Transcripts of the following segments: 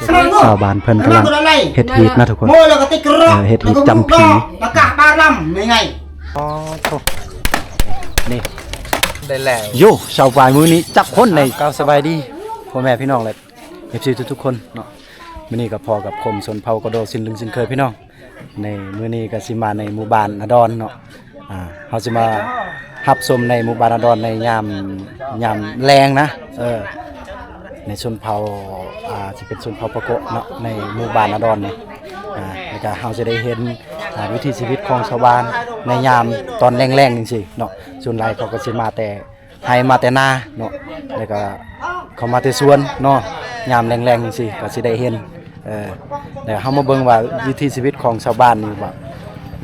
ຊາວບ້ານເພິ່ນກຳລັງເຮັດຮີດນະທຸກຄົນ ເອີ ເຮັດຮີດຈຳຜີ. ອໍ ໂທ້ ນີ້ ໄດ້ແລ້ວ ໂຢ ເຊົ້າປາຍມື້ນີ້ຈັກຄົນໃນ. ກ່າວສະບາຍດີພໍ່ແມ່ພີ່ນ້ອງ ແລະ ເອັຟຊີ ທຸກໆຄົນເນາະ. ມື້ນີ້ກໍພໍ້ກັບຄົມຊົນເຜົ່າກະໂດຊິນລຶງເຊັ່ນເຄີຍພີ່ນ້ອງ. ໃນມື້ນີ້ກໍຊິມາໃນໝູ່ບ້ານອາດອນເນາະ. ອ່າ ເຮົາຊິມາຮັບຊົມໃນໝູ່ບ້ານອາດອນໃນຍາມ ຍາມແລງນະ. ເອີ ໃນຊົນເຜົ່າ ອ່າ ຊິເປັນຊົນເຜົ່າປາໂກະເນາະ ໃນໝູ່ບ້ານອາດອນນີ້. ອ່າ ແລ້ວກໍເຮົາຈະໄດ້ເຫັນ ອ່າ ວິຖີຊີວິດຂອງຊາວບ້ານໃນຍາມຕອນແລງໆ ຈັ່ງຊີ້ເນາະ. ສ່ວນຫຼາຍເຂົາກໍຊິມາແຕ່ ໄຮ່ມາແຕ່ນາເນາະ ແລ້ວກໍເຂົາມາແຕ່ສວນເນາະ. ຍາມແລງໆ ຈັ່ງຊີ້ກໍຊິໄດ້ເຫັນ. ເອີ ແລ້ວເຮົາມາເບິ່ງວ່າວິຖີຊີວິດຂອງຊາວບ້ານນີ້ວ່າ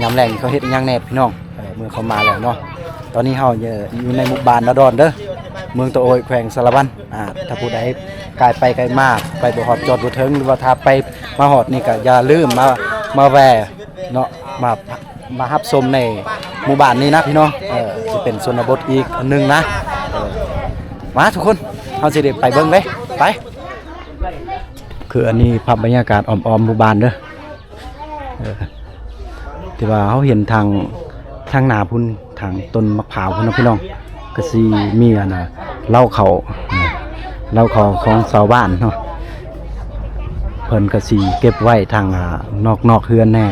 ຍາມແລງນີ້ເຂົາເຮັດອີ່ຫຍັງແດ່ພີ່ນ້ອງ. ເອີ ເມື່ອເຂົາມາແລ້ວເນາະ. ຕອນນີ້ເຮົາ ເອີ ຢູ່ໃນໝູ່ບ້ານນາດອນເດີ ເມືອງຕະໂອຍ ແຂວງສາລະວັນ. ອ່າ ຖ້າຜູ້ໃດກາຍໄປກາຍມາ ໄປບໍ່ຮອດຈອດບໍ່ເຖິງ ຫຼືວ່າຖ້າໄປມາຮອດນີ້ກໍຢ່າລືມມາ ມາແວ່ເນາະ ມາ ມາຮັບຊົມໃນໝູ່ບ້ານນີ້ນະພີ່ນ້ອງ. ເອີ ຊິເປັນຊົນນະບົດອີກອັນໜຶ່ງນະ. ເອີ ມາທຸກຄົນ ເຮົາຊິໄດ້ໄປເບິ່ງເດ້ ໄປ. ຄືອັນນີ້ພາບບັນຍາກາດອ້ອມໆ ໝູ່ບ້ານເດີ. ເອີ ທີ່ວ່າເຮົາເຫັນທາງ ທາງໜ້າພຸ້ນ ທາງຕົ້ນໝາກພ້າວພຸ້ນເນາະພີ່ນ້ອງ ກໍຊິມີອັນນ່າ ເລົ້າເຂົ້າ ເລົ້າເຂົ້າຂອງຊາວບ້ານເນາະ. ເພິ່ນກໍຊິເກັບໄວ້ທາງ ອ່າ ນອກ ນອກເຮືອນແດ່.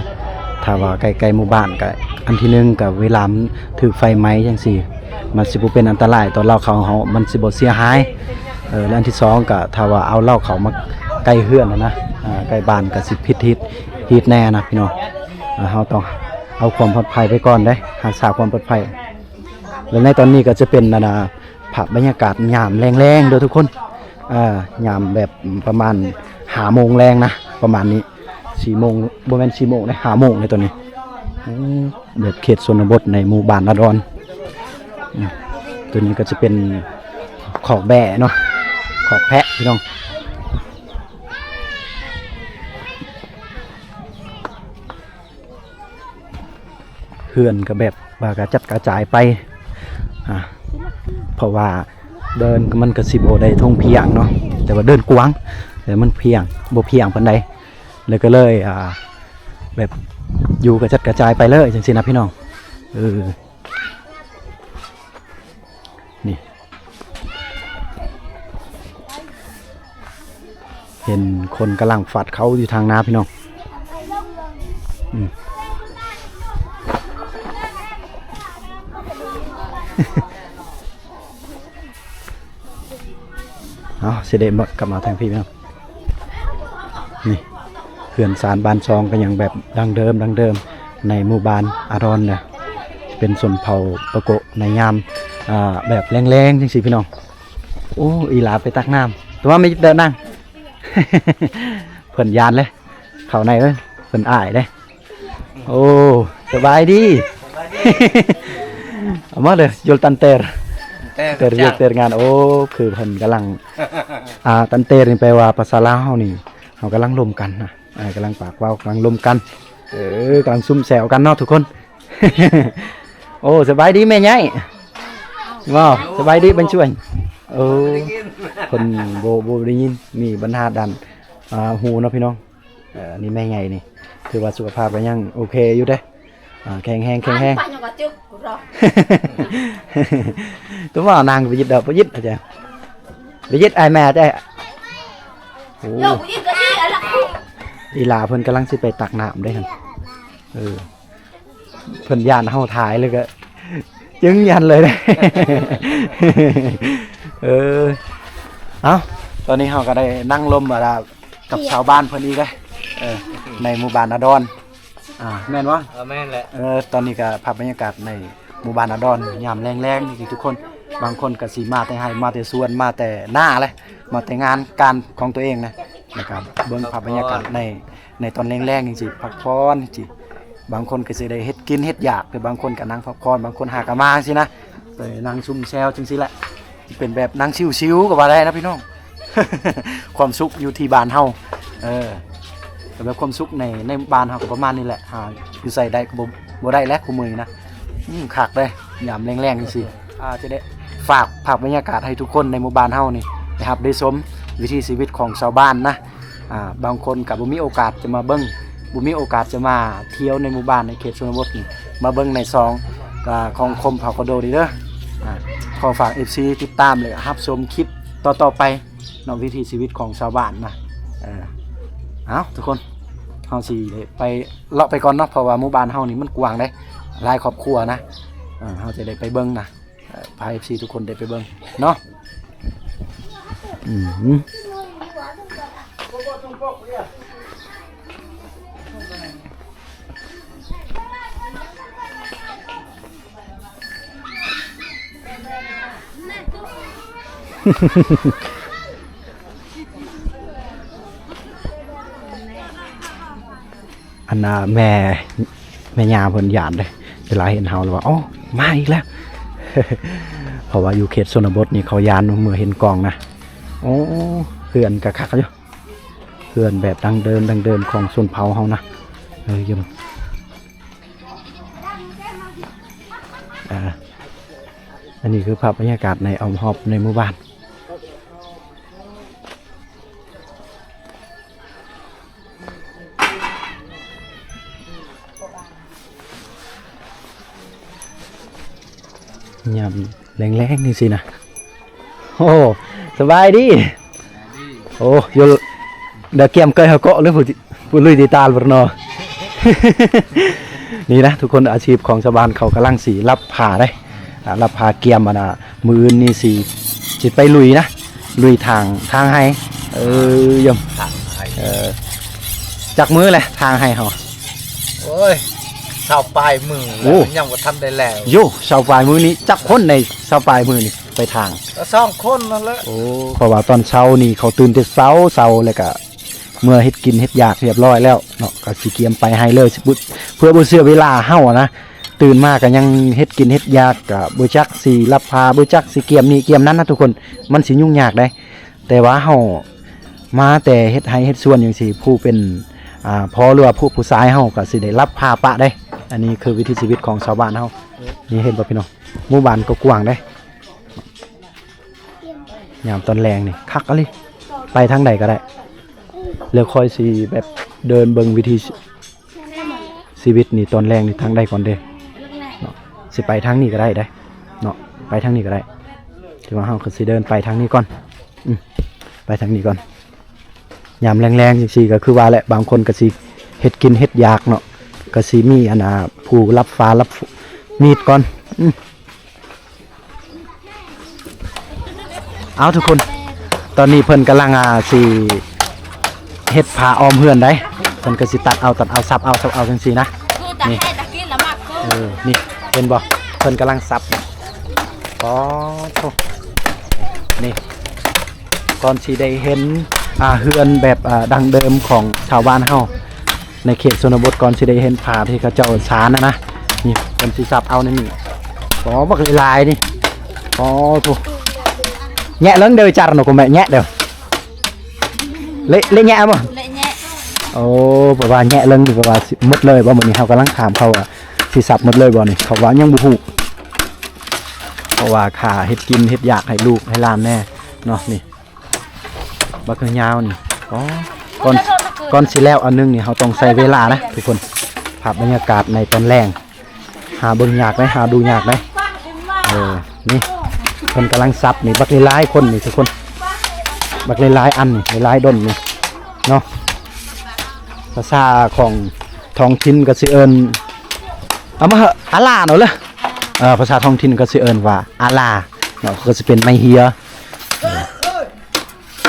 ຖ້າວ່າໃກ້ໆ ໝູ່ບ້ານກໍ ອັນທີໜຶ່ງກໍເວລາມັນຖືກໄຟໄໝ້ຈັ່ງຊີ້ ມັນຊິບໍ່ເປັນອັນຕະລາຍຕໍ່ເລົ້າເຂົ້າເຮົາ ມັນຊິບໍ່ເສຍຫາຍ. ເອີ ແລະ ອັນທີສອງກໍຖ້າວ່າເອົາເລົ້າເຂົ້າມາໃກ້ເຮືອນນະ ອ່າ ໃກ້ບ້ານກໍຊິຜິດຮີດ ຮີດແດ່ນະພີ່ນ້ອງ. ເຮົາຕ້ອງເອົາຄວາມປອດໄພໄປກ່ອນເດ້ ຮັກສາຄວາມປອດໄພ. ແລະ ໃນຕອນນີ້ກໍຈະເປັນ ອັນນ່າ ພາບບັນຍາກາດຍາມແລງໆ ເດີທຸກຄົນ. ເອີ ຍາມແບບປະມານຫ້າໂມງແລງນະ ປະມານນີ້ ສີ່ໂມງ ບໍ່ແມ່ນສີ່ໂມງເດ້ ຫ້າໂມງເດ້ຕອນນີ້. ໂອ້ ແບບເຂດຊົນນະບົດໃນໝູ່ບ້ານອາດອນ. ອືມ ຕົວນີ້ກໍຈະເປັນຄອກແບ້ເນາະ ຄອກແພະພີ່ນ້ອງ. ເຮືອນກໍແບບວ່າກະຈັດກະຈາຍໄປ ອ່າ ເພາະວ່າເດີ່ນມັນກໍຊິບໍ່ໄດ້ທົ່ງພຽງເນາະ ແຕ່ວ່າເດີ່ນກວ້າງ ແຕ່ມັນພຽງ ບໍ່ພຽງປານໃດ ແລ້ວກໍເລີຍ ອ່າ ແບບຢູ່ກະຈັດກະຈາຍໄປເລີຍຈັ່ງຊີ້ນະພີ່ນ້ອງ. ເອີ ນີ້ ເຫັນຄົນກຳລັງຟາດເຂົ້າຢູ່ທາງໜ້າພີ່ນ້ອງ. ອືມ ເອົາ ຊິໄດ້ກັບມາທາງພີ້ພີ່ນ້ອງ. ນີ້ ເຮືອນຊານບ້ານຊ່ອງກໍຍັງແບບດັ້ງເດີມ ດັ້ງເດີມ ໃນໝູ່ບ້ານອາດອນນະ ເປັນຊົນເຜົ່າປາໂກະໃນຍາມ ອ່າ ແບບແລງໆ ຈັ່ງຊີ້ພີ່ນ້ອງ. ໂອ້ ອີຫຼາໄປຕັກນ້ຳ ຕົວາໄມ່ເດີນນັ່ງ ເພິ່ນຢ້ານເລີຍ ເຂົ້າໃນເອີຍ ເພິ່ນອາຍເດ້. ໂອ້ ສະບາຍດີ ສະບາຍດີ ເອົາມາເດີ ຢົນຕັນເຕີ ເຕີ ເຕີ ວຽກເຕີງານ. ໂອ້ ຄືເພິ່ນກຳລັງ ອ່າ ຕັນເຕີນີ້ແປວ່າພາສາລາວເຮົານີ້ ເຮົາກຳລັງລົມກັນນະ ອ່າ ກຳລັງປາກເວົ້າ ກຳລັງລົມກັນ ເອີ ກຳລັງຊຸມແຊວກັນເນາະທຸກຄົນ. ໂອ້ ສະບາຍດີແມ່ໃຫຍ່ ເວົ້າ ສະບາຍດີບັນຊວນ. ໂອ້ ເພິ່ນບໍ່ ບໍ່ໄດ້ຍິນ ມີບັນຫາດ້ານ ອ່າ ຫູເນາະພີ່ນ້ອງ. ເອີ ນີ້ແມ່ໃຫຍ່ນີ້ ຖືວ່າສຸຂະພາບກໍຍັງໂອເຄຢູ່ເດ້ ອ່າ ແຂງແຮງ ແຂງແຮງ. ຕົວວ່ານາງໄປຍຶດດອກ ໄປຍຶດ ອາຈານ ໄປຍຶດອ້າຍແມ່ເດ້. ໂອ້ ອີຫຼາເພິ່ນກຳລັງຊິໄປຕັກນ້ຳເດ້ຫັ້ນ. ເອີ ເພິ່ນຢ້ານເຮົາຖ່າຍ ແລ້ວກໍຈຶ່ງຢ້ານເລີຍ. ເອີ ເອົ້າ ຕອນນີ້ເຮົາກໍໄດ້ນັ່ງລົມ ອ່າ ກັບຊາວບ້ານເພິ່ນອີກເດ້ ເອີ ໃນໝູ່ບ້ານນາດອນ ອ່າ ແມ່ນບໍ່? ເອີ ແມ່ນແຫຼະ. ເອີ ຕອນນີ້ກໍພາບບັນຍາກາດໃນໝູ່ບ້ານນາດອນ ຍາມແລງໆ ນີ້ທຸກຄົນ ບາງຄົນກໍຊິມາແຕ່ໄຮ່ ມາແຕ່ສວນ ມາແຕ່ນາແຫຼະ ມາແຕ່ງານການຂອງຕົວເອງນະ ແລ້ວກໍເບິ່ງພາບບັນຍາກາດໃນ ໃນຕອນແລງໆ ຈັ່ງຊີ້ ພັກຜ່ອນຈັ່ງຊີ້. ບາງຄົນກໍຊິໄດ້ເຮັດກິນເຮັດຢາກ ຫຼືບາງຄົນກໍນັ່ງພັກຜ່ອນ ບາງຄົນຫາກໍມາຈັ່ງຊີ້ນະ ໄປນັ່ງຊຸມແຊວຈັ່ງຊີ້ແຫຼະ. ເປັນແບບນັ່ງຊິວໆ ກໍວ່າໄດ້ນະພີ່ນ້ອງ ຄວາມສຸກຢູ່ທີ່ບ້ານເຮົາ. ເອີ ກໍແບບຄວາມສຸກໃນ ໃນບ້ານເຮົາກໍປະມານນີ້ແຫຼະ ຫາຢູ່ໃສໄດ້ກໍບໍ່ ບໍ່ໄດ້ແຫຼະຄູ່ມື້ນີ້ນະ. ອືມ ຄັກເດ້ ຍາມແລງໆ ຈັ່ງຊີ້. ອ່າ ຈະໄດ້ຝາກພາບບັນຍາກາດໃຫ້ທຸກຄົນໃນໝູ່ບ້ານເຮົານີ້ໄດ້ຮັບໄດ້ຊົມວິຖີຊີວິດຂອງຊາວບ້ານນະ. ອ່າ ບາງຄົນກໍບໍ່ມີໂອກາດຈະມາເບິ່ງ ບໍ່ມີໂອກາດຈະມາທ່ຽວໃນໝູ່ບ້ານໃນເຂດຊົນນະບົດນີ້ ມາເບິ່ງໃນຊ່ອງ ກະ ຂອງຄົມເຜົ່າກະໂດນີ້ເດີ. ອ່າ ຂໍຝາກເອັຟຊີຕິດຕາມ ແລະ ຮັບຊົມຄລິບຕໍ່ໆໄປເນາະ ວິຖີຊີວິດຂອງຊາວບ້ານນະ. ເອີ ເອົາ ທຸກຄົນ ເຮົາຊິໄປເລາະໄປກ່ອນເນາະ ເພາະວ່າໝູ່ບ້ານເຮົານີ້ມັນກວ້າງເດ້ ຫຼາຍຄອບຄົວນະ. ເອີ ເຮົາຈະໄດ້ໄປເບິ່ງນະ ເອີ ພາເອັຟຊີທຸກຄົນໄດ້ໄປເບິ່ງເນາະ. ອືມ ອັນນ່າ ແມ່ ແມ່ຍ່າເພິ່ນຢ້ານເດ້ ເວລາເຫັນເຮົາແລ້ວວ່າ ໂອ້ ມາອີກແລ້ວ. ເພາະວ່າຢູ່ເຂດຊົນນະບົດນີ້ເຂົາຢ້ານເມື່ອເຫັນກ້ອງນະ. ໂອ້ ເຮືອນກະຄັກຢູ່ ເຮືອນແບບດັ້ງເດີມ ດັ້ງເດີມຂອງຊົນເຜົ່າເຮົານະ. ເອີ ຢູ່ ອ່າ ອັນນີ້ຄືພາບບັນຍາກາດໃນອ້ອມຮອບໃນໝູ່ບ້ານ. ຍາມແລງໆ ຈັ່ງຊີ້ນະ. ໂອ້ ສະບາຍດີ. ໂອ້ ຢູ່ ດຽວກຽມເກີຍເຮົາເກາະ ຫຼືຜູ້ ຜູ້ລຸຍຕິຕາລບໍ່ເນາະ. ນີ້ນະທຸກຄົນ ອາຊີບຂອງຊາວບ້ານເຂົາກຳລັງຊິລັບຜ້າເດ້ ອ່າ ລັບຜ້າກຽມ ອັນນ່າ ມື້ອື່ນນີ້ຊິ ຊິໄປລຸຍນະ ລຸຍຖາງ ຖາງໄຮ່. ເອີ ຢາມ ຖາງໄຮ່ ເອີ ຈັກມື້ແຫຼະຖາງໄຮ່ເຮົາ? ໂອ້ຍ ຊາວປາຍມື້ແລ້ວ ໂອ້ ຍັງບໍ່ທັນໄດ້ແລ້ວ. ໂຢ ຊາວປາຍມື້ນີ້ ຈັກຄົນໃນຊາວປາຍມື້ນີ້ໄປຖາງ? ກໍສອງຄົນນັ້ນແຫຼະ. ໂອ້ ເພາະວ່າຕອນເຊົ້ານີ້ເຂົາຕື່ນແຕ່ເຊົ້າ ເຊົ້າແລ້ວກະ ເມື່ອເຮັດກິນເຮັດຢາກຮຽບຮ້ອຍແລ້ວເນາະ ກໍຊິກຽມໄປໃຫ້ເລີຍ ຊິບໍ່ ເພື່ອບໍ່ເສຍເວລາເຮົານະ. ຕື່ນມາກໍຍັງເຮັດກິນເຮັດຢາກ ກໍບໍ່ຈັກຊິລັບຜ້າ ບໍ່ຈັກຊິກຽມນີ້ກຽມນັ້ນນະທຸກຄົນ ມັນຊິຫຍຸ້ງຍາກເດ້. ແຕ່ວ່າເຮົາມາແຕ່ເຮັດໄຮ່ເຮັດສວນຈັ່ງຊີ້ ຜູ້ເປັນ ອ່າ ພໍ່ ຫຼືວ່າຜູ້ ຜູ້ຊາຍເຮົາກໍຊິໄດ້ລັບຜ້າປະເດ້. ອັນນີ້ຄືວິຖີຊີວິດຂອງຊາວບ້ານເຮົາ. ນີ້ເຫັນບໍ່ພີ່ນ້ອງ ໝູ່ບ້ານກໍກວ້າງເດ້. ຍາມຕອນແລງນີ້ຄັກອີ່ຫຼີ ໄປທາງໃດກໍໄດ້ ແລ້ວຂ້ອຍຊິແບບເດີນເບິ່ງວິຖີຊີວິດນີ້ຕອນແລງນີ້ທາງໃດກ່ອນເດ້ເນາະ. ຊິໄປທາງນີ້ກໍໄດ້ເດ້ເນາະ ໄປທາງນີ້ກໍໄດ້ ຖືວ່າເຮົາກໍຊິເດີນໄປທາງນີ້ກ່ອນ. ອືມ ໄປທາງນີ້ກ່ອນ. ຍາມແລງໆ ຈັ່ງຊີ້ກໍຄືວ່າແຫຼະ ບາງຄົນກໍຊິເຮັດກິນເຮັດຢາກເນາະ ກໍຊິມີອັນນ່າ ຜູ້ລັບຟ້າລັບມີດກ່ອນ. ອືມ ເອົາທຸກຄົນ ຕອນນີ້ເພິ່ນກຳລັງ ອ່າ ຊິເຮັດຜ້າອ້ອມເຮືອນໃດ ເພິ່ນກໍຊິຕັດເອົາ ຕັດເອົາ ສັບເອົາ ສັບເອົາ ຈັ່ງຊີ້ນະ. ນີ້ ເອີ ນີ້ ເຫັນບໍ່ ເພິ່ນກຳລັງສັບ. ອໍ ໂທ້ ນີ້ ກ່ອນຊິໄດ້ເຫັນ ອ່າ ເຮືອນແບບ ອ່າ ດັ້ງເດີມຂອງຊາວບ້ານເຮົາ ໃນເຂດຊົນນະບົດ ກ່ອນຊິໄດ້ເຫັນຜ້າທີ່ເຂົາເຈົ້າສານນະນະ ນີ້ເພິ່ນຊິສັບເອົາໃນນີ້. ອໍ ບັກຫຼາຍໆ ນີ້. ອໍ ໂທ້ ແຍະເລີງເດີ ຈັດນະ ກໍແມ່ແຍະເດີ ເລະ ເລະແຍະບໍ່? ເລະແຍະ. ໂອ້ ແປວ່າແຍະເລີງ ແປວ່າຊິໝົດເລີຍບໍ່? ມື້ນີ້ເຮົາກຳລັງຖາມເຂົາວ່າ ຊິສັບໝົດເລີຍບໍ່ນີ້ ເຂົາວ່າຍັງບໍ່ຮູ້ ເພາະວ່າຄ່າເຮັດກິນເຮັດຢາກໃຫ້ລູກໃຫ້ຫຼານແດ່ເນາະ. ນີ້ ບັກຍາວນີ້. ອໍ ກ່ອນ ກ່ອນຊິແລ້ວອັນໜຶ່ງນີ້ ເຮົາຕ້ອງໃຊ້ເວລານະທຸກຄົນ. ພາບບັນຍາກາດໃນຕອນແລງ ຫາເບິ່ງຍາກໄດ໋ ຫາດູຍາກໄດ໋. ເອີ ນີ້ ເພິ່ນກຳລັງສັບນີ້ ບັກຫຼາຍໆຄົນນີ້ທຸກຄົນ ບັກຫຼາຍໆອັນນີ້ ຫຼາຍໆດົນນີ້ເນາະ. ພາສາຂອງທ້ອງຖິ່ນກໍຊິເອີ້ນ ເອົາມາເຫາະ ອາລາເນາະເລີ. ເອີ ພາສາທ້ອງຖິ່ນກໍຊິເອີ້ນວ່າອາລາເນາະ ກໍຊິເປັນໄມ້ເຮຍ. ເອີ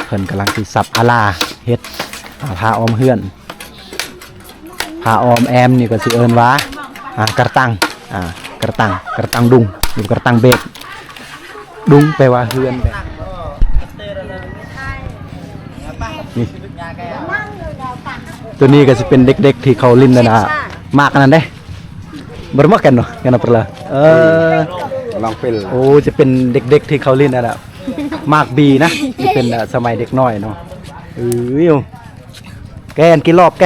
ເພິ່ນກຳລັງຊິສັບອາລາ ເຮັດ ອ່າ ຜ້າອ້ອມເຮືອນ ຜ້າອ້ອມແອ້ມນີ້ກໍຊິເອີ້ນວ່າ ອ່າ ກະຕັງ ອ່າ ກະຕັງ ກະຕັງດຸງ ຫຼືກະຕັງເບດ. ດຸງແປວ່າເຮືອນແບບນີ້. ໂຕນີ້ກໍຊິເປັນເດັກໆທີ່ເຂົາຫຼິ້ນນັ້ນນະ ໝາກອັນນັ້ນເດ້. ບໍ່ໄດ້ໝາກກັນເນາະ ກັນນະປະລະ. ເອີ ນ້ອງເປັນ ໂອ້ ຈະເປັນເດັກໆທີ່ເຂົາຫຼິ້ນນັ້ນນະ ໝາກບີນະ ຈະເປັນ ເອີ ສະໄໝເດັກນ້ອຍເນາະ. ເອີຍ ແກນກິນລອບແກ.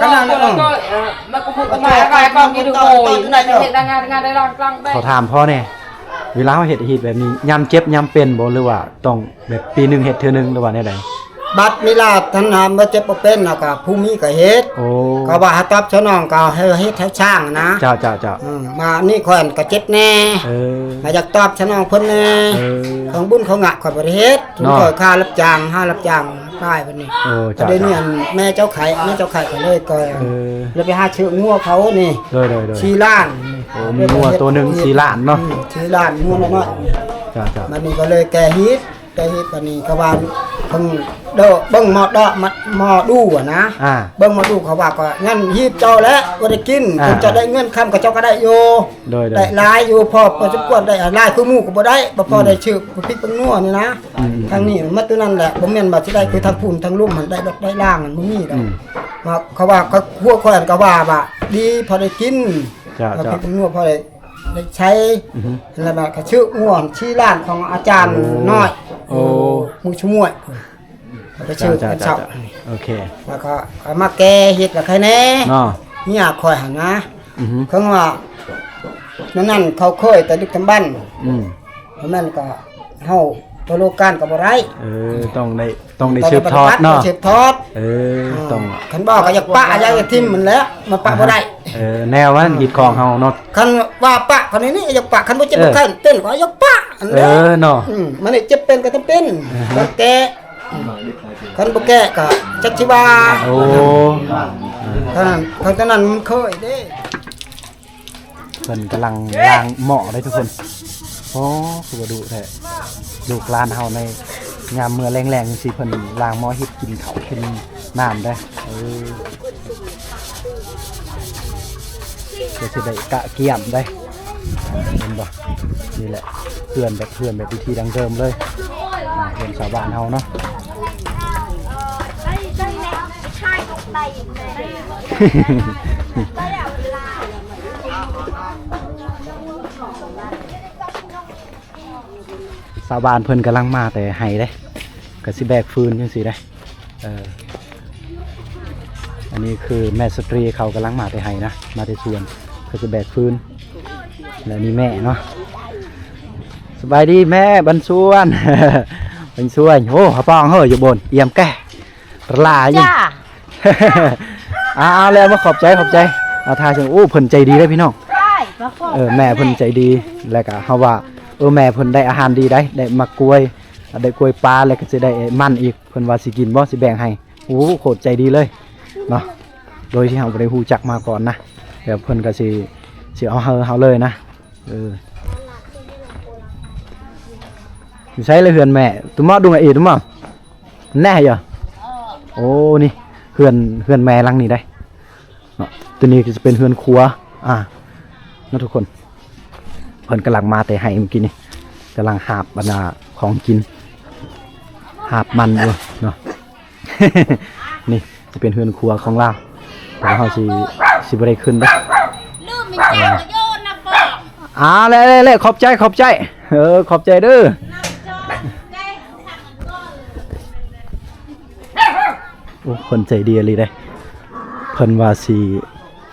ຂະໜາດນັ້ນ ເອີ ມາກຸມກຸມມາກາຍກອງກິນໂກຍ ໄດ້ເຮັດງານ ງານໄດ້ລອງກອງໄດ້ ຂໍຖາມພໍ່ແດ່ ເວລາເຮົາເຮັດຮີດແບບນີ້ ຍາມເຈັບຍາມເປັນບໍ່ ຫຼືວ່າຕ້ອງແບບປີໜຶ່ງເຮັດເທື່ອໜຶ່ງ ຫຼືວ່າແນວໃດ? ບັດເວລາທັນຫາບໍ່ເຈັບບໍ່ເປັນ ແລ້ວກໍຜູ້ມີກໍເຮັດ ໂອ້ ກໍວ່າຫາຕອບສະໜອງ ກໍໃຫ້ເຮັດໃຫ້ສ້າງນະ ເຈົ້າ ເຈົ້າ ເຈົ້າ ເອີ ມານີ້ຂ້ອຍກໍເຈັບແດ່ ເອີ ກໍຢາກຕອບສະໜອງເພິ່ນແດ່ ເອີ ຂອງບຸນຂອງງະຂ້ອຍບໍ່ໄດ້ເຮັດ ເນາະ ຂ້ອຍຄ່າຮັບຈ້າງ ຫາຮັບຈ້າງ ຕາຍບັດນີ້ ໂອ້ ເຈົ້າ ກໍໄດ້ເນຍ ແມ່ເຈົ້າໄຂ້ ແມ່ເຈົ້າໄຂ້ກໍເລີຍກໍ ເອີ ເລີຍໄປຫາຊື້ງົວເຂົານີ້ ໂດຍໆໆ ສີ່ລ້ານ ໂອ້ ມີງົວໂຕໜຶ່ງສີ່ລ້ານເນາະ ອືມ ສີ່ລ້ານ ງົວນ້ອຍໆ ເຈົ້າໆ ບັດນີ້ກໍເລີຍແກ້ຮີດ ແກ້ຮີດ ບັດນີ້ເຂົາວ່າເບິ່ງເດີ ເບິ່ງໝໍເດີ ໝໍດູຫັ້ນນະ ອ່າ ເບິ່ງໝໍດູ ເຂົາວ່າກໍຍັງຮີດເຈົ້າແຫຼະ ບໍ່ໄດ້ກິນ ອ່າ ເຈົ້າໄດ້ເງິນຄຳ ກໍເຈົ້າກໍໄດ້ຢູ່ ໂດຍໆ ໄດ້ຫຼາຍຢູ່ ພໍພໍສົມຄວນ ໄດ້ຫຼາຍຄືໝູ່ກໍບໍ່ໄດ້ ບໍ່ພໍ ອືມ ໄດ້ຊື້ ປຶກປັງນົວນີ້ນະ ອືມໆໆ ທາງນີ້ມາຕົວນັ້ນແຫຼະ ບໍ່ແມ່ນວ່າຊິໄດ້ຄືທາງພຸ້ນທາງລຸ່ມຫັ້ນ ໄດ້ດອກໄດ້ລ່າງຫັ້ນ ບໍ່ມີດອກ ອືມ ມາ ເຂົາວ່າ ເຂົາ ຄົວຂ້ອຍຫັ້ນກໍວ່າ ວ່າດີພໍໄດ້ກິນ ເຈົ້າໆ ປຶກປັງນົວພໍໄດ້ ໄດ້ໃຊ້ ອືຮຶ ແລ້ວມາກໍຊື້ງົວສີ່ລ້ານຂອງອາຈານ ໂອ້ ນ້ອຍ ໂອ້ ຢູ່ໝູ່ຊະໝວຍ ໄປຊື້ ເຈົ້າໆ ເຊົ້າ ໂອເຄ ແລ້ວກໍເອົາມາແກ່ເຮັດລະໄຄແດ່ ເນາະ ເມຍຂ້ອຍຫັ້ນນະ ອືຮຶ ເພິ່ນວ່າ ນັ້ນ ນັ້ນເຂົາເຄີຍແຕ່ດຶກດຳບັນ ອືມ ບໍ່ແມ່ນກໍເຮົາໂຕໂລການກໍບໍ່ໄດ້ ເອີ ຕ້ອງໄດ້ ຕ້ອງໄດ້ສືບທອດເນາະ ສືບທອດ ເອີ ເອີ ຕ້ອງ ຄັນບໍ່ກໍຢາກປະ ຢາກຖິ້ມມັນແຫຼະ ມັນປະບໍ່ໄດ້ ເອີ ແນວມັນຮີດຂອງເຮົາເນາະ ຄັນວ່າປະ ຄັນນີ້ຢາກປະ ຄັນບໍ່ເຈັບ ເອີ ບໍ່ໄຂ້ເປັນກໍຢາກປະ ອັນ ເອີ ເນາະ ອືມ ມັນເຈັບເປັນກໍຕ້ອງເປັນ ເອີ ຕ້ອງແກ້ ຄັນບໍ່ແກ້ກໍຈັກຊິວ່າ ໂອ້ ເທົ່ານັ້ນ ເພາະສະນັ້ນມັນເຄີຍເດ້. ເພິ່ນກຳລັງລ້າງໝໍ້ເດ້ທຸກຄົນ. ໂອ້ ຄືວ່າດຸແທ້ ລູກຫຼານເຮົາໃນຍາມເມື່ອແລງໆ ຈັ່ງຊີ້ ເພິ່ນລ້າງໝໍ້ເຮັດກິນເຂົ້າກິນນ້ຳເດ້. ເອີ ກໍຊິໄດ້ກະກຽມເດ້ ເຫັນບໍ່? ນີ້ແຫຼະ ເຮືອນແບບ ເຮືອນແບບວິທີດັ້ງເດີມເລີຍ ອ່າ ເຮືອນຊາວບ້ານເຮົາເນາະ. ຊາວບ້ານເພິ່ນກຳລັງມາແຕ່ໄຮ່ເດ້ ກໍຊິແບກຟືນຈັ່ງຊີ້ເດ້. ເອີ ອັນນີ້ຄືແມ່ສະຕຣີເຂົາກຳລັງມາແຕ່ໄຮ່ນະ ມາແຕ່ສວນ ກໍຊິແບກຟືນ. ແລ້ວນີ້ແມ່ເນາະ ສະບາຍດີແມ່ບັນຊວນ ບັນຊວນ. ໂອ້ ຮະປອງເຮີ້ ຢູ່ບົນ ອຽມແກະ ຫຼາຍຢູ່. ຈ້າ ອ້າວ ແລ້ວມາຂອບໃຈ ຂອບໃຈ. ອາ ຖ້າ ໂອ້ ເພິ່ນໃຈດີເດ້ພີ່ນ້ອງ. ເອີ ແມ່ເພິ່ນໃຈດີ ແລ້ວກະເຮົາວ່າ ເອີ ແມ່ເພິ່ນໄດ້ອາຫານດີໄດ໋ ໄດ້ໝາກກ້ວຍ ໄດ້ກ້ວຍປ່າ ແລ້ວກະຊິໄດ້ມັນອີກ. ເພິ່ນວ່າຊິກິນບໍ່ ຊິແບ່ງໃຫ້. ໂອ້ ໂຄດໃຈດີເລີຍເນາະ ໂດຍທີ່ເຮົາບໍ່ໄດ້ຮູ້ຈັກມາກ່ອນນະ. ແລ້ວເພິ່ນກະຊິ ຊິເອົາໃຫ້ເຮົາເລີຍນະ. ເອີ ຢູ່ໃສລະເຮືອນແມ່? ຕຸມາດຸງອາເອຕຸມາແນ່ເອີ. ໂອ້ ນີ້ເຮືອນ ເຮືອນແມ່ຫຼັງນີ້ໄດ໋ເນາະ. ຕົວນີ້ກະຈະເປັນເຮືອນຄົວ ອ່າ ເນາະທຸກຄົນ. ເພິ່ນກຳລັງມາແຕ່ໄຮ່ມື້ກີ້ນີ້ ກຳລັງຫາບບັນດາຂອງກິນ ຫາບມັນຢູ່ເນາະ. ນີ້ຈະເປັນເຮືອນຄົວຂອງລາວ ແຕ່ວ່າເຮົາຊິ ຊິບໍ່ໄດ້ຂຶ້ນເດ້. ລືມແມ່ນແກ້ວກໍໂຍນນະປອມ. ອ່າ ແລ້ວໆໆ ຂອບໃຈ ຂອບໃຈ. ເອີ ຂອບໃຈເດີ. ໂອ້ ເພິ່ນໃຈດີອີ່ຫຼີເດ້. ເພິ່ນວ່າຊິ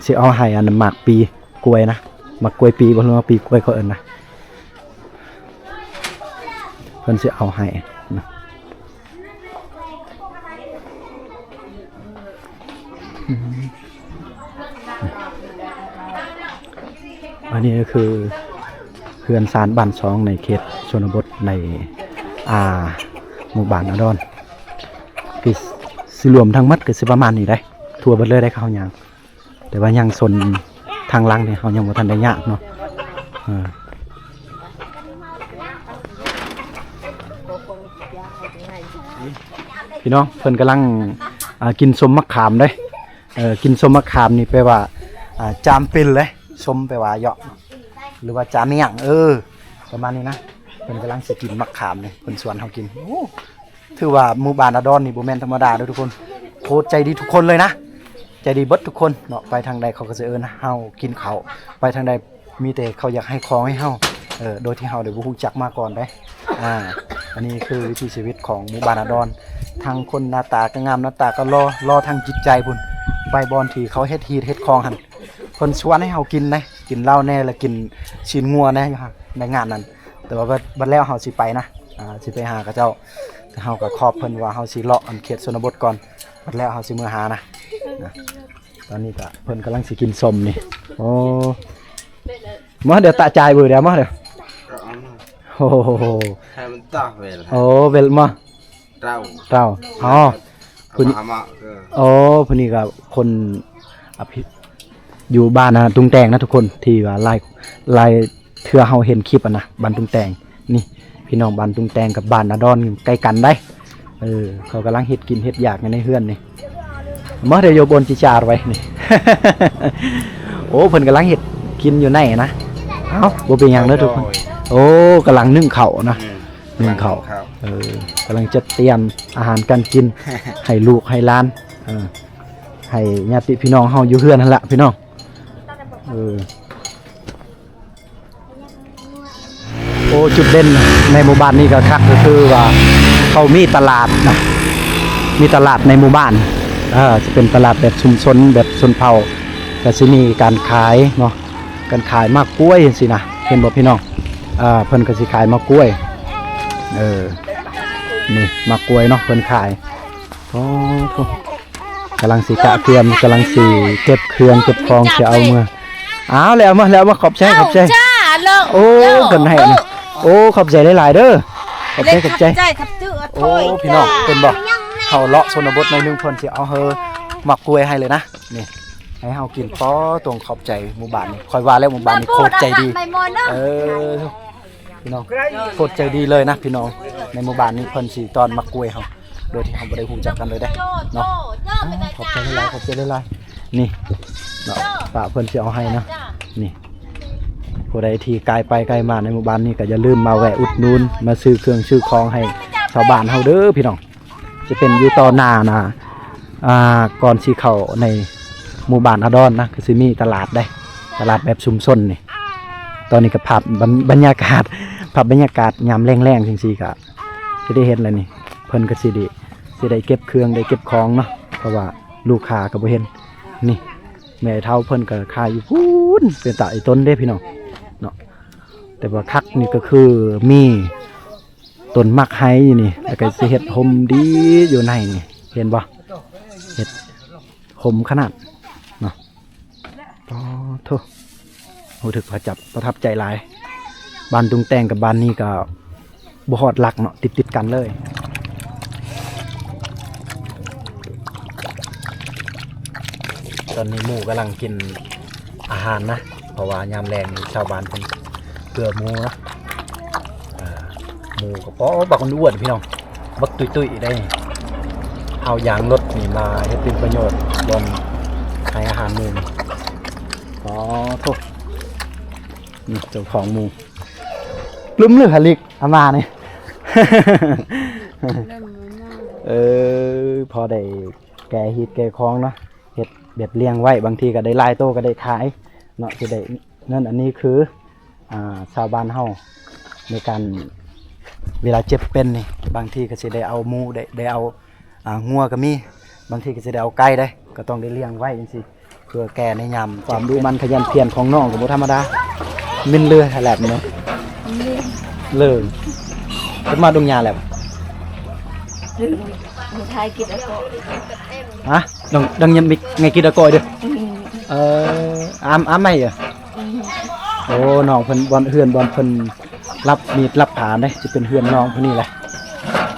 ຊິເອົາໃຫ້ອັນໝາກປີ ກ້ວຍນະ ໝາກກ້ວຍປີບໍ່ ຫຼືວ່າປີກ້ວຍເຂົາເອີ້ນນະ. ເພິ່ນຊິເອົາໃຫ້ນະ. ອັນນີ້ກໍຄືເຮືອນຊານບ້ານຊ່ອງໃນເຂດຊົນນະບົດໃນ ອ່າ ໝູ່ບ້ານອາດອນ. ຄືຊິລວມທັງໝົດກໍຊິປະມານນີ້ໄດ໋ ທົ່ວເບິດເລີຍໄດ໋ ເຮົາຍ່າງ. ແຕ່ວ່າຍັງໂຊນທາງຫຼັງນີ້ເຮົາຍັງບໍ່ທັນໄດ້ຍ່າງເນາະ. ເອີ ພີ່ນ້ອງ ເພິ່ນກຳລັງ ອ່າ ກິນສົ້ມໝາກຂາມເດ້. ເອີ ກິນສົ້ມໝາກຂາມນີ້ແປວ່າ ອ່າ ຈາມປິນເລີຍ. ສົ້ມແປວ່າເຍາະ ຫຼືວ່າຈາມຫຍັງ ເອີ ປະມານນີ້ນະ. ເພິ່ນກຳລັງຊິກິນໝາກຂາມນີ້ ເພິ່ນຊວນເຮົາກິນ. ໂອ້ ຖືວ່າໝູ່ບ້ານອາດອນນີ້ບໍ່ແມ່ນທຳມະດາເດີທຸກຄົນ ໂຄດໃຈດີທຸກຄົນເລີຍນະ ໃຈດີເບິດທຸກຄົນເນາະ. ໄປທາງໃດເຂົາກໍຊິເອີ້ນເຮົາກິນເຂົ້າ ໄປທາງໃດມີແຕ່ເຂົາຢາກໃຫ້ຂອງໃຫ້ເຮົາ ເອີ ໂດຍທີ່ເຮົາໄດ້ບໍ່ຮູ້ຈັກມາກ່ອນເດ້. ອ່າ ອັນນີ້ຄືວິຖີຊີວິດຂອງໝູ່ບ້ານອາດອນ ທັງຄົນໜ້າຕາກໍງາມ ໜ້າຕາກໍຫຼໍ່ ຫຼໍ່ທາງຈິດໃຈພຸ້ນ. ໄປບ່ອນທີ່ເຂົາເຮັດຮີດເຮັດຄອງຫັ້ນ ເພິ່ນຊວນໃຫ້ເຮົາກິນເດ້ ກິນເຫຼົ້າແດ່ ແລະ ກິນຊີ້ນງົວແດ່ ຢູ່ໃນງານນັ້ນ. ແຕ່ວ່າບັດ ບັດແລ້ວເຮົາຊິໄປນະ ອ່າ ຊິໄປຫາເຂົາເຈົ້າ. ແຕ່ເຮົາກໍຂອບເພິ່ນວ່າເຮົາຊິເລາະອັນເຂດຊົນນະບົດກ່ອນ ບັດແລ້ວເຮົາຊິເມືອຫານະ. ນະ ຕອນນີ້ກໍເພິ່ນກຳລັງຊິກິນສົ້ມນີ້. ໂອ້ ມາ ດຽວຕະຈ່າຍເບີດຽວ ມາ ດຽວ. ໂອ້ໂຫ ໃຫ້ມັນຕາເວລ ໂອ້ ເວລມາ ເຕົ້າ ເຕົ້າ ອໍ ເອົາມາ ເອົາມາ ເອີ ໂອ້ ຜູ້ນີ້ກໍຄົນ ອະພິ ຢູ່ບ້ານ ອ່າ ຕຸງແຕງນະທຸກຄົນ ທີ່ວ່າຫຼາຍ ຫຼາຍເທື່ອເຮົາເຫັນຄລິບຫັ້ນນະ ບ້ານຕຸງແຕງ. ນີ້ ພີ່ນ້ອງບ້ານຕຸງແຕງກັບບ້ານນາດອນໃກ້ກັນໄດ໋. ເອີ ເຂົາກຳລັງເຮັດກິນເຮັດຢາກຢູ່ໃນເຮືອນນີ້. ມາ ດຽວໂຍບົນຈິຈາໄວ້ນີ້. ໂອ້ ເພິ່ນກຳລັງເຮັດກິນຢູ່ໃນນະ. ເອົ້າ ບໍ່ເປັນຫຍັງເດີທຸກຄົນ. ໂອ້ ກຳລັງໜຶ້ງເຂົ້ານະ. ອືມ ໜຶ້ງເຂົ້າ ເອີ ກຳລັງຈັດຕຽມອາຫານການກິນ ໃຫ້ລູກໃຫ້ຫຼານ ເອີ ໃຫ້ຍາດຕິພີ່ນ້ອງເຮົາຢູ່ເຮືອນຫັ້ນລະພີ່ນ້ອງ. ເອີ ໂອ້ ຈຸດເດັ່ນໃນໝູ່ບ້ານນີ້ກໍຄັກ ກໍຄືວ່າເຂົາມີຕະຫຼາດນະ ມີຕະຫຼາດໃນໝູ່ບ້ານ. ເອີ ຈະເປັນຕະຫຼາດແບບຊຸມຊົນ ແບບຊົນເຜົ່າ ກໍຊິມີການຂາຍເນາະ. ເພິ່ນຂາຍໝາກກ້ວຍຈັ່ງຊີ້ນະ ເຫັນບໍ່ພີ່ນ້ອງ? ເພິ່ນກໍຊິຂາຍໝາກກ້ວຍ. ເອີ ນີ້ໝາກກ້ວຍເນາະ ເພິ່ນຂາຍ. ໂອ້ ກຳລັງຊິກະກຽມ ກຳລັງຊິເກັບເຄື່ອງເກັບຂອງຊິເອົາເມືອ. ອ້າວ ແລ້ວມາ ແລ້ວມາ ຂອບໃຈ ຂອບໃຈ. ໂອ້ ເພິ່ນໃຫ້ ໂອ້ ຂອບໃຈຫຼາຍໆເດີ ຂອບໃຈ ຂອບໃຈ. ໂອ້ ພີ່ນ້ອງ ເຫັນບໍ່ ເຮົາເລາະຊົນນະບົດໜ້ອຍໜຶ່ງ ເພິ່ນຊິເອົາເຮີໝາກກ້ວຍໃຫ້ເລີຍນະ. ນີ້ ໃຫ້ເຮົາກິນ. ປໍ ຕົງຂອບໃຈໝູ່ບ້ານນີ້ ຂ້ອຍວ່າແລ້ວໝູ່ບ້ານນີ້ໂຄດໃຈດີ. ເອີ ພີ່ນ້ອງ ໂຄດໃຈດີເລີຍນະພີ່ນ້ອງ. ໃນໝູ່ບ້ານນີ້ເພິ່ນຊິຕ້ອນໝາກກ້ວຍເຮົາ ໂດຍທີ່ເຮົາບໍ່ໄດ້ຮູ້ຈັກກັນເລີຍເດ້ເນາະ. ຂອບໃຈຫຼາຍໆ ຂອບໃຈຫຼາຍໆ. ນີ້ເນາະ ປ້າເພິ່ນຊິເອົາໃຫ້ເນາະ. ນີ້ ຜູ້ໃດທີ່ກາຍໄປກາຍມາໃນໝູ່ບ້ານນີ້ ກໍຢ່າລືມມາແວະອຸດໜູນ ມາຊື້ເຄື່ອງຊື້ຂອງໃຫ້ຊາວບ້ານເຮົາເດີພີ່ນ້ອງ. ຈະເປັນຢູ່ຕໍ່ໜ້ານະ ອ່າ ກ່ອນຊິເຂົ້າໃນໝູ່ບ້ານອາດອນນະ ກໍຊິມີຕະຫຼາດເດ້ ຕະຫຼາດແບບຊຸມຊົນນີ້. ຕອນນີ້ກໍພາບບັນ ບັນຍາກາດ ພາບບັນຍາກາດຍາມແລງໆ ຈັ່ງຊີ້ກໍ ຊິໄດ້ເຫັນແລ້ວນີ້ ເພິ່ນກໍຊິໄດ້ ຊິໄດ້ເກັບເຄື່ອງ ໄດ້ເກັບຂອງເນາະ ເພາະວ່າລູກຄ້າກໍບໍ່ເຫັນ. ນີ້ ແມ່ເຖົ້າເພິ່ນກໍຂາຍຢູ່ພຸ້ນ ເປັນຕາອີຕົນເດ້ພີ່ນ້ອງເນາະ. ຕ່ວ່າຄັກນີ້ກໍຄືມີຕົ້ນໝາກໄຮຢູ່ນີ້ ແລ້ວກໍຊິເຮັດຮົ່ມດີຢູ່ໃນນີ້ ເຫັນບໍ່? ເຮັດຮົ່ມຂະໜາດເນາະ. ປາໂທ້ ຮູ້ສຶກປະທັບ ປະທັບໃຈຫຼາຍ. ບ້ານຕຸງແຕ່ງກັບບ້ານນີ້ກໍບໍ່ຮອດຫຼັກເນາະ ຕິດໆກັນເລີຍ. ຕອນນີ້ໝູກຳລັງກິນອາຫານນະ ເພາະວ່າຍາມແລງນີ້ຊາວບ້ານເພິ່ນເກືອໝູນະ. ເອີ ໝູກໍ ປາ ບັກອ້ວນໆ ພີ່ນ້ອງ ບັກຕຸ້ຍໆ ໄດ້. ເອົາຢາງລົດນີ້ມາເຮັດເປັນປະໂຫຍດບ່ອນໃຫ້ອາຫານໝູ. ອໍ ໂທ້ ນີ້ເຈົ້າຂອງໝູ ລຶ້ມຫຼືຫາລິກອາມານີ້. ເອີ ພໍໄດ້ແກ່ຮີດແກ່ຄອງເນາະ ເຮັດແບບລ້ຽງໄວ້ ບາງທີກໍໄດ້ຫຼາຍໂຕກໍໄດ້ຂາຍເນາະ ຊິໄດ້ເງິນ. ອັນນີ້ຄື ອ່າ ຊາວບ້ານເຮົາໃນການ ເວລາເຈັບເປັນນີ້ ບາງທີກໍຊິໄດ້ເອົາໝູ ໄດ້ ໄດ້ເອົາ ອ່າ ງົວກໍມີ ບາງທີກໍຊິໄດ້ເອົາໄກ່ເດ້ ກໍຕ້ອງໄດ້ລ້ຽງໄວ້ຈັ່ງຊີ້ ເພື່ອແກ່ໃນຍາມ. ຄວາມດຸໝັ່ນຂະຫຍັນພຽນຂອງນ້ອງກໍບໍ່ທຳມະດາ ມິນເລືອແຫຼບເນາະ. ເລີ ເພິ່ນມາດົງຫຍ້າແລ້ວ ບໍ່ທາຍກິດອາກອຍ. ຮະ? ດັງ ດັງຍັງມີໄງກິດອາກອຍເດີ. ເອີ ອາມ ອາມໃໝ່ເອີ. ໂອ້ ນ້ອງເພິ່ນ ບ່ອນເຮືອນ ບ່ອນເພິ່ນ ລັບມີດລັບຜານເດ້ ຈະເປັນເຮືອນນ້ອງຜູ້ນີ້ແຫຼະ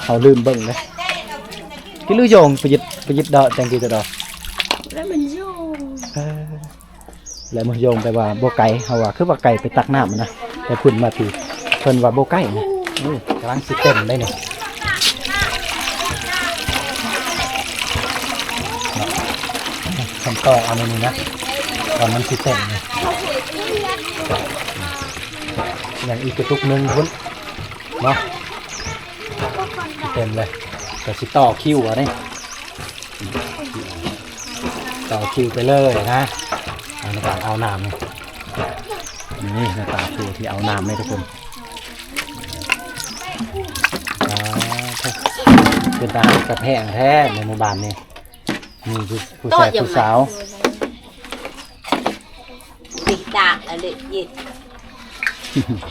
ເຮົາລືມເບິ່ງເດ້. ກິນຫຼືໂຢງ ປະຢິດ ປະຢິດດອກ ແຕງກີຕະດອກ ແລ້ວມັນໂຢງ ເອີ ແລ້ວມັນໂຢງ ແປວ່າບໍ່ໄກ ເຮົາວ່າຄືວ່າໄກໄປຕັກນ້ຳນະ ແຕ່ພຸ້ນມາພີ້ ເພິ່ນວ່າບໍ່ໄກນະ. ໂອ້ ກຳລັງຊິເຕັມໄດ໋ນີ້ ເນາະ ເພິ່ນຕໍ່ເອົາໃນນີ້ນະ ກ່ອນມັນຊິເຕັມນີ້ ຍັງອີກກະຕຸກໜຶ່ງພຸ້ນເນາະ. ເຕັມເລີຍ ກໍຊິຕໍ່ຄິວເອົາເດ້ ຕໍ່ຄິວໄປເລີຍນະ ໃນການເອົານ້ຳນີ້. ນີ້ໜ້າຕາຜູ້ທີ່ເອົານ້ຳນີ້ທຸກຄົນ. ເປັນຕາຮັກຕາແພງແທ້ໃນໝູ່ບ້ານນີ້ ມີຜູ້ ຜູ້ຊາຍຜູ້ສາວ. ຕິດຕາອະເລະເຢັດ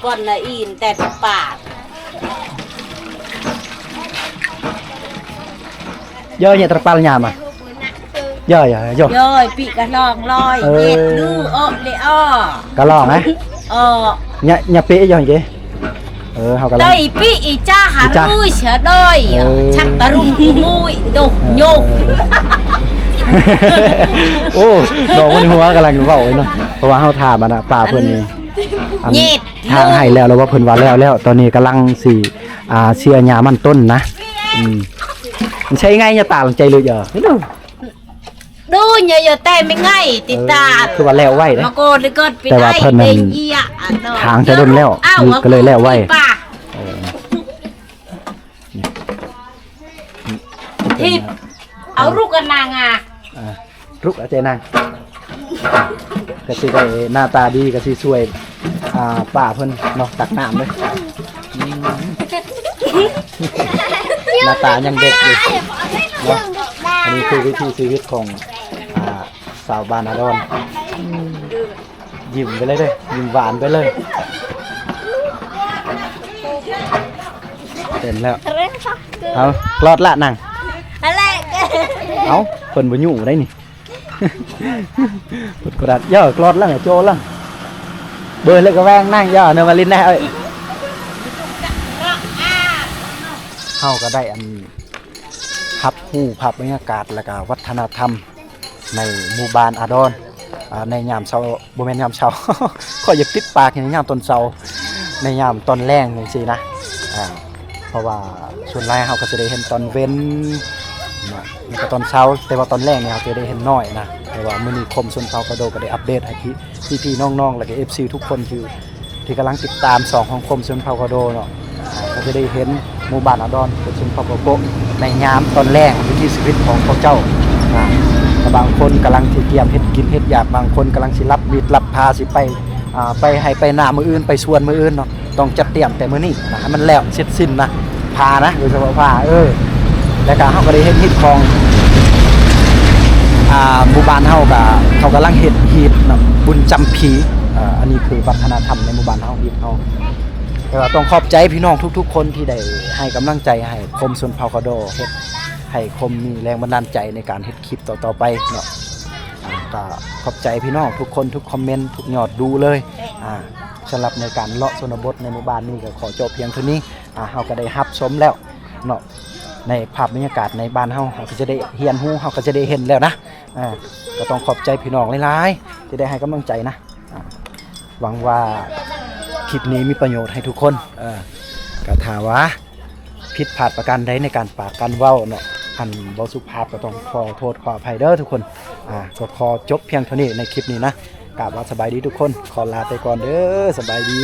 ກ່ອນນະອີນແຕ່ຕະປາດ ເຢີຍເຍຕະປາລຍາມາ ເຢີຍເຢີຍເຢີຍ ເຢີຍປີກະລອງລອຍ ເອີ ເຢັດລູອອເລອ ກະລອງນະ ເອີ ຍະ ຍະປີກະຍອງເກ ເອີ ເຮົາກຳລັງ ໄດ້ປີອີຈາຫາລຸຍເຊດອຍ ເອີ ຊັກຕະລຸງກູມຸຍດົກໂຍກ ເອີ ໂອ້ ດອກມັນຫົວກຳລັງເວົ້າເນາະ ເພາະວ່າເຮົາຖາມອັນນະ ປາເພິ່ນນີ້ ອັນ ເຢັດ ທາງໃຫ້ແລ້ວ ແລ້ວວ່າເພິ່ນວ່າແລ້ວແລ້ວ ຕອນນີ້ກຳລັງຊິ ອ່າ ເສຍຫຍ້າມັນຕົ້ນນະ ອືມ ມັນໃຊ້ໄງຍາຕາລະໃຈເລີຍເອີ ດູຍາແຕ່ແມ່ງໄງຕິດຕາ ເອີ ຄືວ່າແລ້ວໄວເດ້ ມາໂກດເກີດເປັນ ແຕ່ວ່າເພິ່ນນັ້ນ ໄອ້ເດຍ ທາງແຕ່ດົນແລ້ວ ກໍເລີຍແລ້ວໄວ ເອີ ທິບ ເອົາລູກກັນນາງາ ອ່າ ລຸກເອົາໃຈນາງ ກະຊິໄດ້ໜ້າຕາດີ ກະຊິຊ່ວຍ ອ່າ ປ້າເພິ່ນເນາະ ຕັກນ້ຳເດີ້ ອືມ ໜ້າຕາຍັງເດັກຢູ່ເນາະ ອັນນີ້ຄືວິຖີຊີວິດຂອງ ອ່າ ຊາວບ້ານອາດອນ ອືມ ຍິ້ມໄປເລີຍເດີ້ ຍິ້ມຫວານໄປເລີຍ ເຕັມແລ້ວ ເອົາ ກອດລະນາງ ຫັ້ນແຫຼະ ເອົາ ເພິ່ນບໍ່ຍູ້ໄດ້ນີ້ ເພິ່ນກໍດັດ ເຢີ ກອດລະ ໂຈລະ ເບີເລີກະແວງນາງ ເຢີ ເນີມາຫຼິ້ນແດ່ເອີຍ ເຮົາກໍໄດ້ອັນ ຮັບຮູ້ພາບບັນຍາກາດ ແລ້ວກໍວັດທະນະທຳ ໃນໝູ່ບ້ານອາດອນ ອ່າ ໃນຍາມເຊົ້າ ບໍ່ແມ່ນຍາມເຊົ້າ ຂ້ອຍຢາກຕິດປາກໃນຍາມຕອນເຊົ້າ ໃນຍາມຕອນແລງຈັ່ງຊີ້ນະ ອ່າ ເພາະວ່າສ່ວນຫຼາຍເຮົາກໍຈະໄດ້ເຫັນຕອນເວັນນະ ແລ້ວກໍຕອນເຊົ້າ ແຕ່ວ່າຕອນແລງນີ້ເຮົາຈະໄດ້ເຫັນໜ້ອຍນະ ແຕ່ວ່າມື້ນີ້ຄົມຊົນເຜົ່າກະໂດກໍໄດ້ອັບເດດໃຫ້ພີ່ ພີ່ໆນ້ອງໆ ແລ້ວກໍເອັຟຊີທຸກຄົນທີ່ ທີ່ກຳລັງຕິດຕາມຊ່ອງຂອງຄົມຊົນເຜົ່າກະໂດເນາະ ອ່າ ກໍຈະໄດ້ເຫັນໝູ່ບ້ານອາດອນ ຄົມຊົນເຜົ່າກະໂກະ ໃນຍາມຕອນແລງ ວິຖີຊີວິດຂອງພວກເຈົ້າ ອ່າ ແລະບາງຄົນກຳລັງຊິກຽມເຮັດກິນເຮັດຢາກ ບາງຄົນກຳລັງຊິລັບມີດລັບຜາ ຊິໄປ ອ່າ ໄປໄຮ່ໄປນາມື້ອື່ນ ໄປສວນມື້ອື່ນເນາະ ຕ້ອງຈັດຕຽມແຕ່ມື້ນີ້ນະ ໃຫ້ມັນແລ້ວເສັດສິ້ນນະ ຜານະ ໂດຍສະເພາະຜາ ເອີ ແລ້ວກະເຮົາກໍໄດ້ເຫັນຮີດຄອງ ອ່າ ໝູ່ບ້ານເຮົາກະ ເຂົາກຳລັງເຮັດຮີດເນາະ ບຸນຈຳຜີ ອ່າ ອັນນີ້ຄືວັດທະນະທຳໃນໝູ່ບ້ານເຮົາ ຮີດເຮົາ ແຕ່ວ່າຕ້ອງຂອບໃຈພີ່ນ້ອງທຸກໆຄົນທີ່ໄດ້ໃຫ້ກຳລັງໃຈໃຫ້ຄົມຊົນເຜົ່າກະດໍ ເຮັດໃຫ້ຄົມມີແຮງບັນດານໃຈໃນການເຮັດຄລິບຕໍ່ໆໄປເນາະ. ອ່າ ກໍຂອບໃຈພີ່ນ້ອງທຸກຄົນ ທຸກຄອມເມັນ ທຸກຍອດດູເລີຍ. ອ່າ ສຳລັບໃນການເລາະຊົນນະບົດໃນໝູ່ບ້ານນີ້ ກໍຂໍຈົບພຽງເທົ່ານີ້. ອ່າ ເຮົາກໍໄດ້ຮັບຊົມແລ້ວເນາະ ໃນພາບບັນຍາກາດໃນບ້ານເຮົາ ເຮົາກໍຈະໄດ້ຮຽນຮູ້ ເຮົາກໍຈະໄດ້ເຫັນແລ້ວນະ. ອ່າ ກໍຕ້ອງຂອບໃຈພີ່ນ້ອງຫຼາຍໆທີ່ໄດ້ໃຫ້ກຳລັງໃຈນະ. ອ່າ ຫວັງວ່າຄລິບນີ້ມີປະໂຫຍດໃຫ້ທຸກຄົນ. ເອີ ກໍຖ້າວ່າຜິດພາດປະການໃດໃນການປາກການເວົ້າເນາະ ອັນບໍ່ສຸພາບ ກໍຕ້ອງຂໍໂທດຂໍອະໄພເດີທຸກຄົນ. ອ່າ ກໍຂໍຈົບພຽງເທົ່ານີ້ໃນຄລິບນີ້ນະ. ກາບວ່າສະບາຍດີທຸກຄົນ ຂໍລາໄປກ່ອນເດີ ສະບາຍດີ.